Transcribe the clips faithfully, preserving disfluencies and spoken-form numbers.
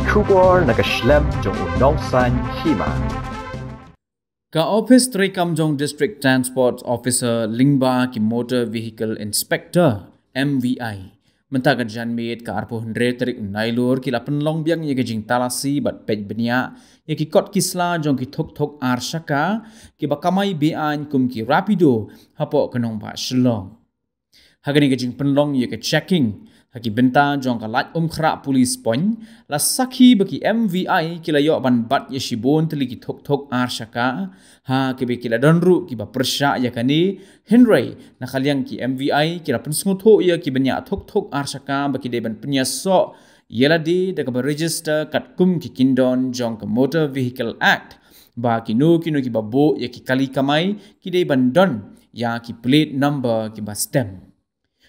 Khubor na ka shlem jong u nongsan hima. Ka Office Treikam jong District Transport Officer lyngba ki Motor Vehicle Inspector, M V I, mynta ka janmiet ka arphew hynriew tarik u Nailur ki la pynlong biang ïa ka jingtalasi bad peit bniah ïa ki kot ki sla jong ki thuk thuk ar shaka kiba kamai be-aiñ kum ki Rapido hapoh ka nongbah Shillong. Ha kane ka jingpynlong ïa ka checking ha ki bynta jong ka Laitumkhrah Police Point, la sakhi ba ki M V I ki la ïoh ban bat ïa shibun tylli ki thuk thuk ar shaka, ha kaba ki la don ruh kiba pyrshah ïa kane. Hynrei na ka liang ki M V I ki la pynsngewthuh ïa ki bniah thuk thuk ar shaka ba ki dei ban pynïasoh ïa lade da kaba register katkum ki kyndon jong ka Motor Vehicle Act, ba kino kino kiba buh ïa ki kali kamai ki dei ban don ïa ki plate number kiba stem.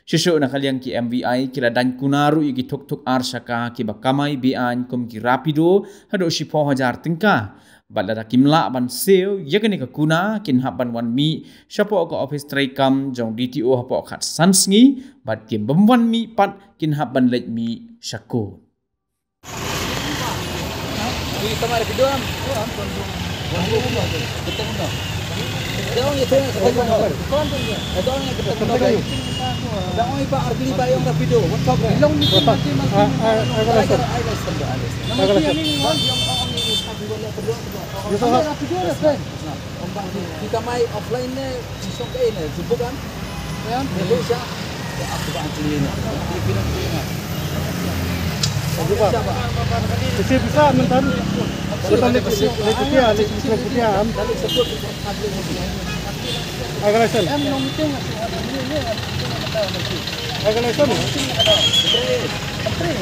Shuh shuh na ka liang ki M V I ki la daiñ kuna ruh ïa ki thuk thuk ar shaka kiba kamai be-aiñ kum ki Rapido haduh shiphew hajar tyngka. Bad lada kim lah ban siew ïa kane ka kuna, kin hap ban wan mih shapoh ka office treikam jong D T O hapoh khatsan sngi, bad kim bym wan mih pat kin hap ban leit mih sha kot. Kita mai offline ne, sisok kaei ne, jubuk kan? Ya. Ni tu siap. Ya, aku bang sini ni. Ini pinang sini ni. Aku bang. Siapa? Isi bisa mentan. Kita ni, ni, ni kutia, ni, ni kutia, am. Tadi sebut aku ni. Agak langsung. Em, long meeting, aku ada ni, ni, aku ni, aku ni. Agak langsung. Meeting ada. Betul.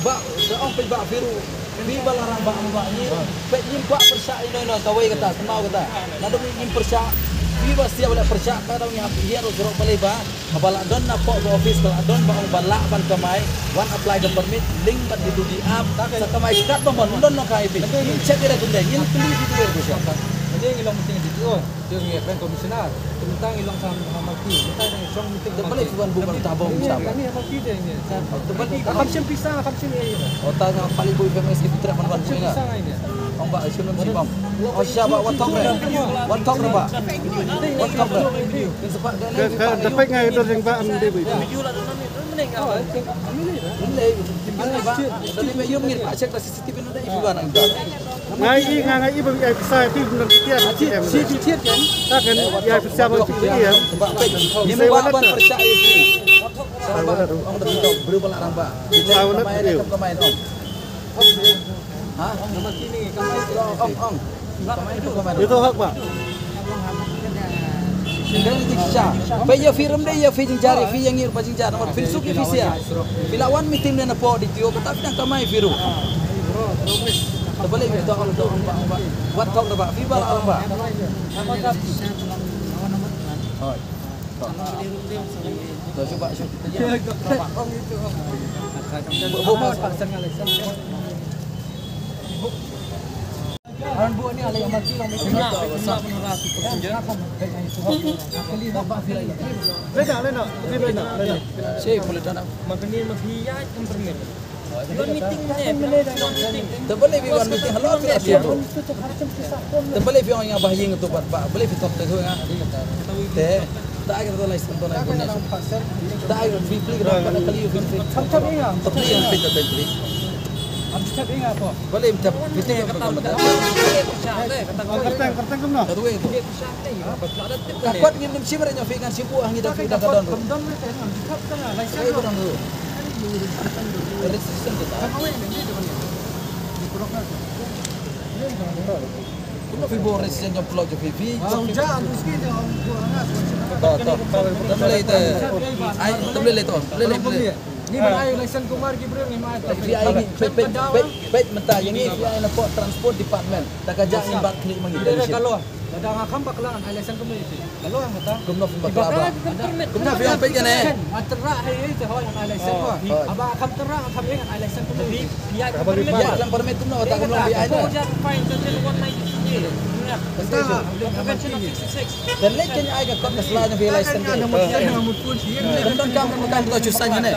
Ba, da ong phi ba Firu, phi ba la rangbah, rangbah ngi, phi ngim kwah pyrshah ïa ino ino kawei kata, kynmaw kata. Naduh ngim pyrshah, phi ba shisha ba la pyrshah, ka dang ngi hap ïa ruh surok balei ba, haba la don na pok ka office, ka la don ba ong ba lah ban kamai, wan apply ka permit, link bad D T O D app, sa kamai kat ba mon, don no ka ïa phi. Ngin check ïa da kumne, ngin kylli phi kumne pyrshah. Ngi long meeting D T O. Te ngi kren commissioner, te mynta ngi long sa ha Malki, mynta ngi shong meeting. Te balei phi wan buh ban ta bom sa? Kane ha Malki te ngi. Te balei kham shim pisa, kham shim ïa ïa. O ta nga pali bui pem es ki trep ban wan bui nga. Ong ba shim nam shim bom. O sha ba wat thok re. Wat thok re ba. Wat thok re. Te sepah da ne. Ka, ka, da pek ngai dur jeng ba am de bui. Video la don ni, don ni nga. Ni le, ba, da ne me yum ngir pa check da C C T V. Ngai i, nga ngai i ba ïa pisa ti nang ti tiar ti em. Si ti tiar kan. Ta kan ïa pisa ba ti em. Ni ba ban percaya ti. Ong da ti bru ba la rang ba. Sa wala ti. Ha? Ong ong. Itu hak ba. Phi ïa phi rem de ïa phi jingjar, ïa phi ïa ngir ba jingjar, namar phin suk ïa phi sia. Phi la wan meeting ne na pok D T O kata phi dang kamai phi ruh. Te balei phi to ong to ong ba ong ba. Wat thok da ba phi ba la ong ba. Hoi. To shu ba shu. Bo bo. Te balei phi wan meeting halor phi la phi. Te balei phi ong ïa nga ba ïing tu bat ba balei phi tok te nga. Te ta ka license tu na. Ta ka phi pli ka ba kali phi. Tok pli ïa phi ta pli. Balei phi ta pli. Ka kot ngin nym shim re ño phi ngan shim buh hangi da phi da ka don. Ka don ruh. Registration tu ta. Kumno phi buh registration jong pulok jong phi phi. To to. Tam lei te. Ai tam lei lei to. Lei lei lei. Ngi ban ai license kumne ki briew, ngi ban ai. Phi ai ngi, peit, peit, peit, peit mynta ïa ngi, phi ai na pdeng transport department. Ta ka jaka ngi bat khlieh ma ngi. Ka long. Lada nga kham bakla ngan ai license kumne ïa phi. Ka long mynta. Kumno phi bakla ba? Kumno phi ong peit kane? Nga tyrwa hi hi te hoi ngan ai license ba. Haba nga kham tyrwa nga kham ïa ngan ai license kumne ïa phi. Ïa khlem permit kumno kata, kumno phi ai ne? Ka leit kan ai ka kot ka sla na phi license. Kan don kam kan ka shu sign ne.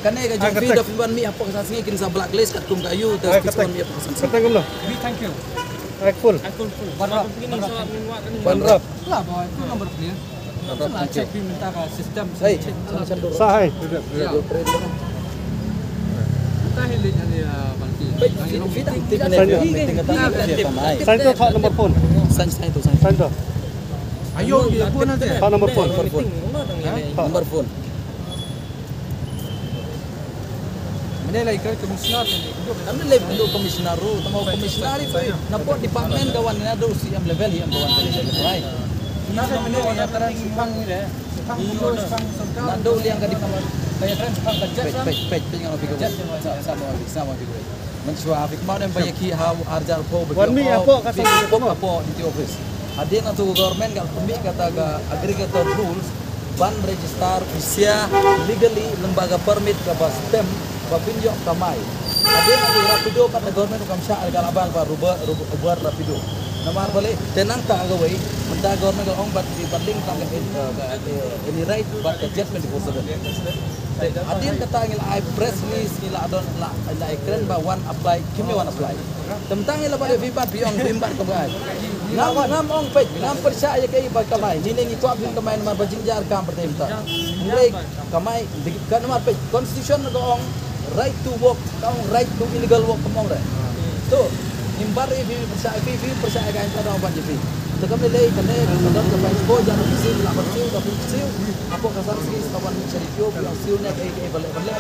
Kane ka jong phi da phi wan mih hapoh ka san sngi kin sa blacklist katkum ka aiu da phi wan mih hapoh ka san sngi. Kata kumno? Thank you. Ai full. Ban rap. Ban rap. Lah boy, tu number clear. Lah check phi mynta ka system. Hey, sa hai. Mynta hi leh ni, ah, Bangki. Sign to, thak number phone. Sign, sign to, sign. Sign to. Ayo, ye phone ate. Thak number phone. Number phone. Number phone. Mynne lai ka commissioner. Am ne lai ka commissioner ruh, tang u commissioner ri poi. Na pdeng department ka wan, naduh C M level hi em ka wan ka lai. Naduh liang ka department. Peit, peit, peit, nga ong phi ka. Sa, sa, sa, sa, sa. Mynshuwa phi kynmaw ne em ba ïa ki ha u arjar phew ba wan mih hapoh ka phi pop hapoh D T office. Hadien nangtu ka government ka pynmih kata ka aggregator rules ban register pisa legally lyngba ka permit kaba stem ba phin ïoh kamai. Hadien nangtu Rapido kata government kam shah ka la bang ba Uber, Uber Rapido. Namar balei te nangta kawei mynta government ka ong bad ki bad link tang ka, eh, ka, eh, any right bad ka jet twenty four seven. Hadien kata ngi la ai press release, ngi la don la, la ai kren ba wan apply, kim ïa wan apply. Te mynta ngi la bad ïa phi bad phi ong phi bad ka bai. Ngam, ngam ong peit, ngam pyrshah ïa kaei ba kamai. Ngi ne ngi kwah phin kamai namar ba jynjar kam pyrthei mynta. Hynrei kamai, ka namar peit, constitution ka ong right to work, ka ong right to illegal work kam ong re. To, ngim bad ïa phi pyrshah, phi, phi pyrshah ïa ka, ngim bad ïa phi. Te kam lei lei kane ka don ka bai ko jan phi siew la ban siew, ka phi siew. Hapoh ka san sngi sa wan sha D T O, phi ong siew ne kaei kaei ba leh ba leh.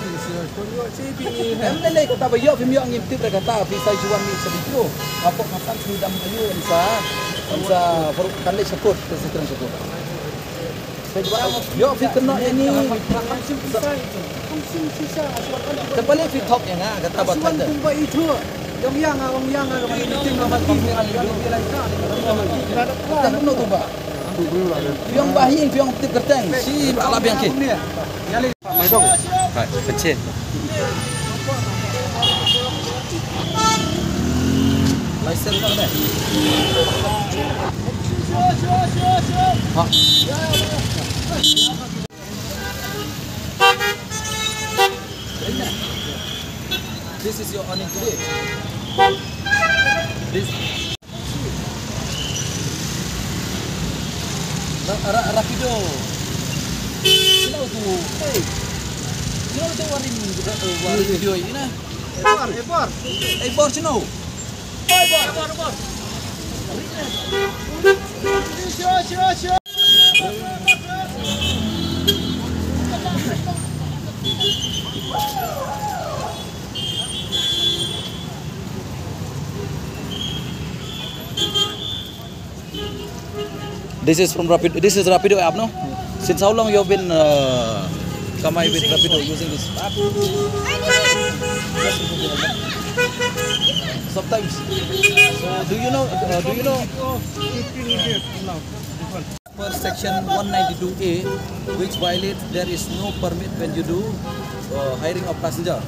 Em ne lei kata ba ïoh phim ïoh ngim tip re kata phi sa ju wan mih sha D T O. Hapoh ka san sngi dam ayu em sa, em sa baru kan leit sha court, kan sa kren sha court. Peit ba ïoh phi kynnoh ïa ngi. Te balei phi thok ïa nga kata ba tender. Kan kumno tu ba. Phi ong ba hi, phi ong tip kyrteng. Shi ba la biang ki. Hai, pynche. License ka dei. Ha. This is your earning today. This. Ra-, ra-, Rapido. Sino tu? Hey. Sino tu waring, eh, waring video ini? Ebor, Ebor. Ebor sino? Ebor, Ebor, Ebor. Sure, sure, sure. This is from Rapido. This is Rapido app, no? Since how long you have been, uh, kamai with Rapido, using this app? Sometimes. So do you know? Uh, do you know? Per section one ninety-two A, which violates, there is no permit when you do, uh, hiring of passenger.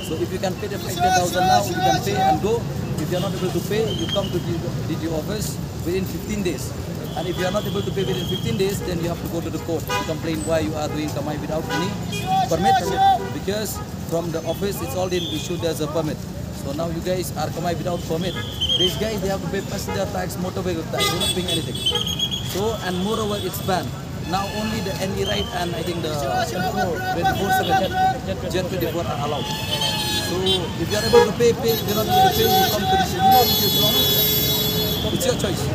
So if you can pay the fifteen thousand now, you can pay and go. If you are not able to pay, you come to the D T O office within fifteen days. And if you are not able to pay within fifteen days, then you have to go to the court to complain why you are doing kamai without any permit. Because from the office, it's all been issued as a permit. So now you guys are kamai without permit. These guys, they have to pay passenger tax, motor vehicle tax. They're not paying anything. So, and moreover, it's banned. Now only the N E right and I think the twenty-four seven jet, jet twenty-four are allowed. So if you are able to pay, pay. If you are not able to pay, you come to the city. You know, it's your choice.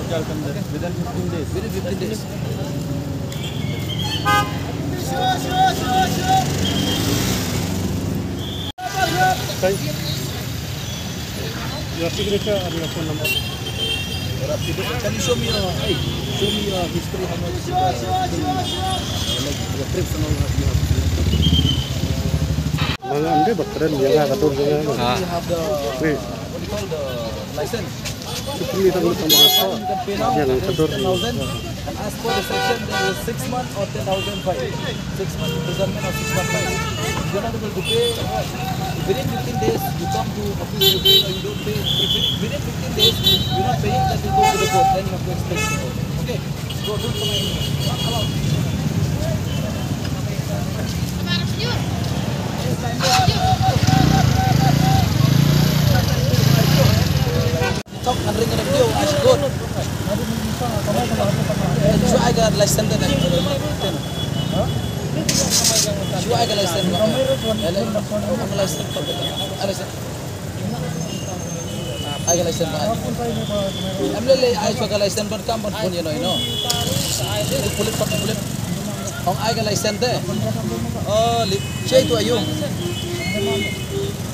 Within fifteen days. Within fifteen days. Thank you. Your signature or your phone number? Can you show me your, hey, show me your history, how much, uh, uh, like, the trips and all that you have? Manga ande ba kren ïa nga ka dur jong nga. Ah. Ni. What do you call the license? Chupli tang tang ba ka. Ïa nga ka dur. And as per the section, there is six months or ten thousand fine. Six months imprisonment or six months fine. If you're not able to pay, within fifteen days, you come to office, you pay or you don't pay. If within fifteen days, you're not paying, then you go to the court. Then you have to explain to the court. Okay? So don't come in. Not allowed. Tok, an ring kena video, ah, syukur. Shu ai ka license tadi. Shu ai ka license, bang. Ai ka license. Ai ka license, bang. Em lei lei, ai shu ai ka license, bang, kam, bang, phone, you know, you know. Pulit, pulit. Ong ai ka license te. Oh, li, che tu ayu.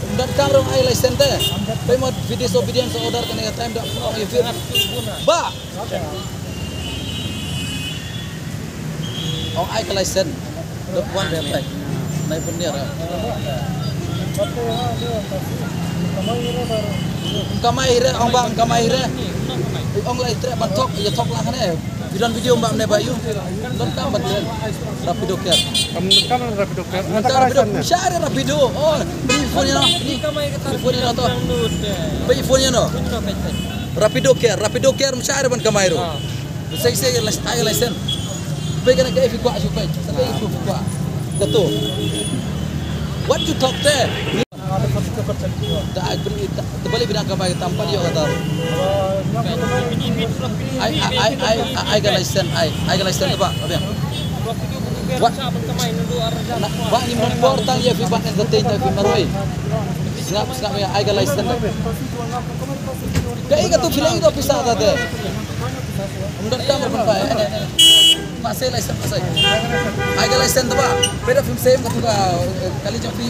Ym don kam ruh ong ai license te. Pei mo disobedience order kane ka time da ong ïa fit. Ba. Ong ai ka license. Dok wan re tai. Nai pun dia ra. Ong kamai re, ong ba ong kamai re. Ong lai tre ban thok, ïa thok lah kane. Phi don video mbak ne ba yu. Don kam ban tren. Rapido Care. Kam kam Rapido Care. Don kam Rapido. Share Rapido. Oh, ni phone ïa no. Ni phone ïa no to. Pei phone ïa no. Rapido Care, Rapido Care share ban kamai ro. Sai sai la stai la sen. Pei kana kai phi kwa shu pei. Sa pei phi kwa. Kato. What you talk there? Da ai bri da bali bidang ka bai tam pa yo kata. Ai ai ai ai ai ka license ai ai ka license ba abang. Wa ba ni mon por tang ye fi ban entertain ta fi maroi. Snap snap ya ai ka license. Dai ka tu filai do pisa ta de. Undar ka mo pa. Pasai license pasai. Ai ka license ba. Peda film same ka tu ka kali jong fi.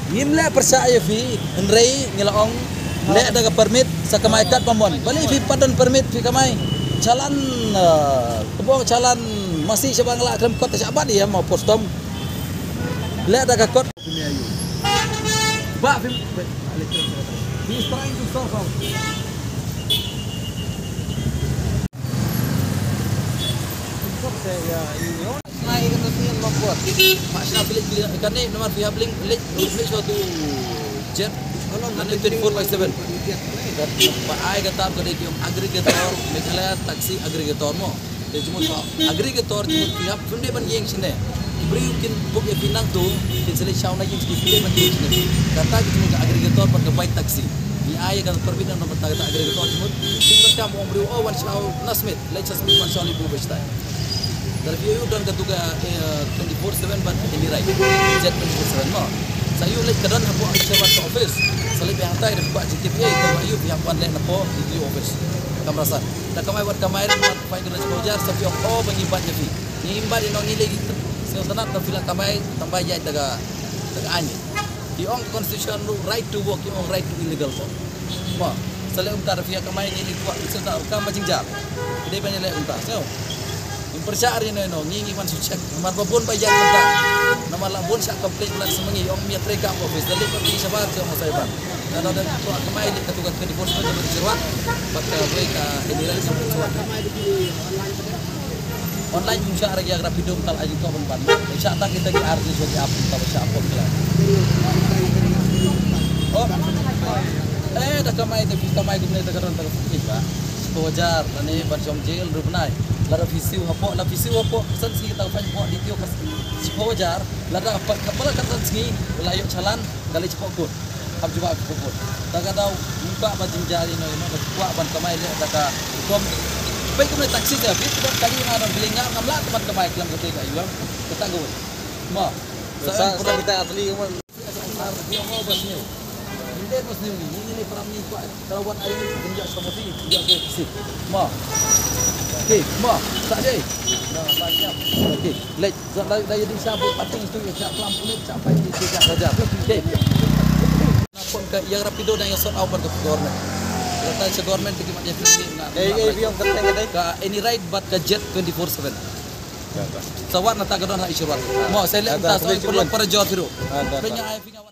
Ngim leh pyrshah ïa phi, hynrei ngi la ong leh da ka permit sa kamai kat ba mon. Balei phi pat don permit phi kamai? Challan, eh, kaba ong challan masi sha ba nga la khlem kot sha bat ïa ma postom. Leh da ka kot. Ba phi, he is trying to solve out. Nai ka tu sien ma kuat. Ma sna bilik bilik ka ne namar phi hap link link link so tu jet. Ka ne twenty four by seven. Ba ai ka tab ka dei ki ong aggregator, Meghalaya taxi aggregator mo. Te jumut aggregator jumut phi hap pynde ban ïeng shine. Ki briew kin book ïa phi nangtu kin sa leit shaw na ïing ki pynde ban ïeng shine. Kata ki jumut ka aggregator bad ka bike taxi. Ngi ai ka permit na bad ka aggregator jumut. Kin ba kam ong briew oh wan shaw na Smith. Leit sha Smith ban shaw li bu bashtai. Dar phi ïoh don katu ka, eh, twenty four seven bad any ride. Jet twenty four seven mo. Sa ïoh leit ka don hapoh Sherwat ka office. Sa leit biang tai da phi kwah jingtip ïa ka ïoh biang wan leh napoh D T O office. Kamrasan. Da kamai wat kamai rit wan fine ka don shiphew hajar sa phi ong oh ba ngi bat ïa phi. Ngi bat ïa no ngi leit. Sa ïoh tanat da phi la kamai tang ba ïaid da ka da ka aiñ. Ki ong constitution ruh right to work, ki ong right to illegal work. Mo, sa leh kumta da phi ïa kamai ngi leit kwah, sa da kam ba jingjia. Ki dei ban ïa leh kumta. So, ngim pyrshah ri no no, ngi ngi ban shu check. Namar ba bun ba ïa kumta. Namar la bun sha complain la sa ma ngi ong mia trei kam office da leit ba ngi shabar sa ma sai ban. Na da da kwah kamai leit ka tu ka twenty four seven ka Sherwat. Ba ka break ka illegal sa Sherwat. Online ym shah re ïa Rapido mynta la ai jingkyrkhu ban ban. Shah tang kita ki artist ba ki ap mynta ba shah pop ïa. Oh. Eh, da kamai da phi kamai kumne da ka don da ka phi ba. Shiphew hajar lane ban shong jail ruh bnai. Lada phi siew hapoh, la phi siew hapoh, san sngi ta phan hapoh D T O ka shiphew hajar. Lada pat ka pala ka san sngi la ïoh challan ka leit shapoh court. Hap jubab ka court. Da ka dei ngim kwah ban jynjar ïa no ïa no, kwah ban kamai leh da ka rukom. Peit kumne taxi te, peit kumne kali nga dang bling nga ngam lah ban kamai khlem kata ka ïa kata ka wei. Mo. Sa sa kita asli mo. Ar ïa mo ba sniew. Inde ba sniew ni, ni ni para ni kwah. Kalau wan ai ni, kum ïa sama si, ïa ke si. Mo. Okey, mo. Sa je. Na, sa je. Okey, leh. Sa da da ïa ding sa bu pating tu ïa sa klam pulit sa pai di sa raja. Okey. Na pun ka ïa Rapido dang ïa sort out bad ka government. Kata sa government ki mat ïa ki na. Eh, eh, biang kata kata. Ka any ride bad ka jet twenty four seven. Sa wat na ta ka don ha i shuruat. Mo sa leh mynta sa oi pynlong para jor phi ruh. Pynïaid ai pynïaid.